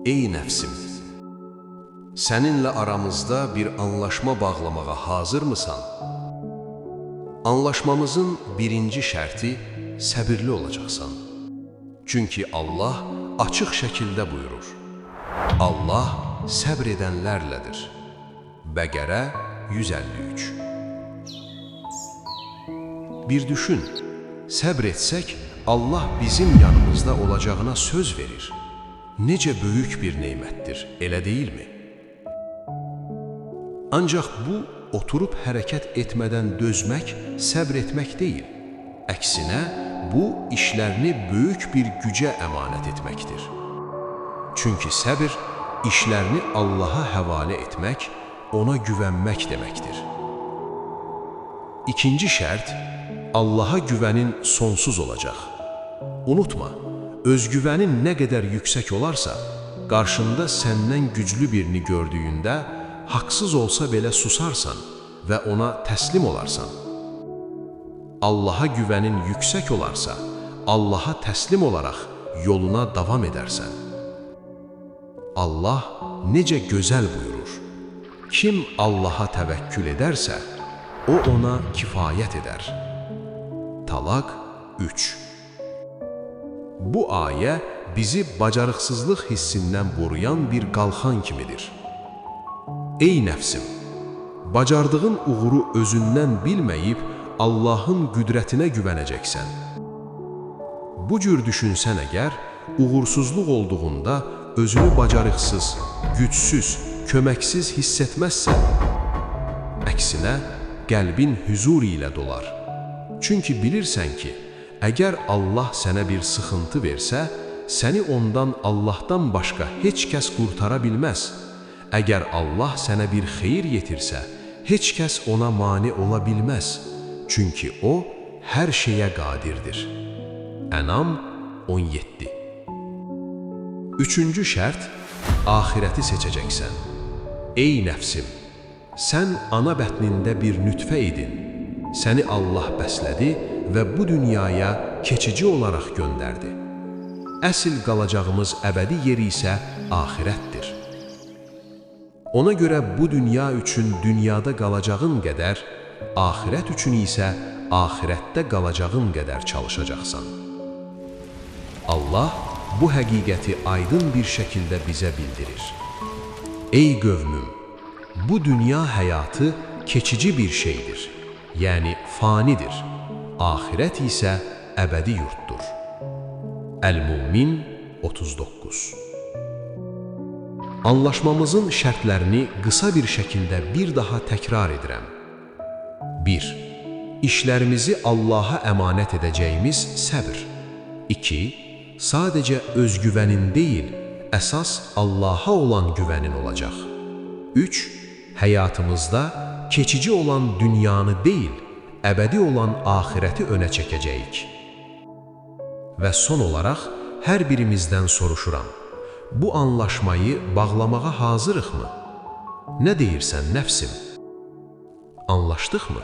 Ey nəfsim! Səninlə aramızda bir anlaşma bağlamağa hazırmısan? Anlaşmamızın birinci şərti səbirli olacaqsan. Çünki Allah açıq şəkildə buyurur. Allah səbr edənlərlədir. Bəqərə 153. Bir düşün, səbr etsək Allah bizim yanımızda olacağına söz verir. Necə böyük bir nemətdir, elə deyilmi? Ancaq bu, oturub hərəkət etmədən dözmək, səbr etmək deyil. Əksinə, bu, işlərini böyük bir gücə əmanət etməkdir. Çünki səbr, işlərini Allaha həvalə etmək, ona güvənmək deməkdir. İkinci şərt, Allaha güvənin sonsuz olacaq. Unutma, özgüvənin nə qədər yüksək olarsa, qarşında səndən güclü birini gördüyündə, haqsız olsa belə susarsan və ona təslim olarsan. Allaha güvənin yüksək olarsa, Allaha təslim olaraq yoluna davam edərsən. Allah necə gözəl buyurur. Kim Allaha təvəkkül edərsə, o ona kifayət edər. Talaq 3. Bu ayə bizi bacarıqsızlıq hissindən qoruyan bir qalxan kimidir. Ey nəfsim! Bacardığın uğuru özündən bilməyib Allahın qüdrətinə güvənəcəksən. Bu cür düşünsən əgər, uğursuzluq olduğunda özünü bacarıqsız, gücsüz, köməksiz hiss etməzsən. Əksinə, qəlbin hüzur ilə dolar. Çünki bilirsən ki, əgər Allah sənə bir sıxıntı versə, səni ondan Allahdan başqa heç kəs qurtara bilməz. Əgər Allah sənə bir xeyir yetirsə, heç kəs ona mane ola bilməz. Çünki o, hər şeyə qadirdir. Ənam 17. Üçüncü şərt, axirəti seçəcəksən. Ey nəfsim! Sən ana bətnində bir nütfə idin. Səni Allah bəslədi və bu dünyaya keçici olaraq göndərdi. Əsl qalacağımız əbədi yeri isə axirətdir. Ona görə bu dünya üçün dünyada qalacağın qədər, axirət üçün isə axirətdə qalacağın qədər çalışacaqsan. Allah bu həqiqəti aydın bir şəkildə bizə bildirir. Ey qövmüm! Bu dünya həyatı keçici bir şeydir. Yəni fanidir. Axirət isə əbədi yurddur. Əl-Mümin 39. Anlaşmamızın şərtlərini qısa bir şəkildə bir daha təkrar edirəm. 1. İşlərimizi Allaha əmanət edəcəyimiz səbr. 2. Sadəcə özgüvənin deyil, əsas Allaha olan güvənin olacaq. 3. Həyatımızda keçici olan dünyanı deyil, əbədi olan axirəti önə çəkəcəyik. Və son olaraq hər birimizdən soruşuram. Bu anlaşmayı bağlamağa hazırıqmı? Nə deyirsən nəfsim? Anlaşdıqmı?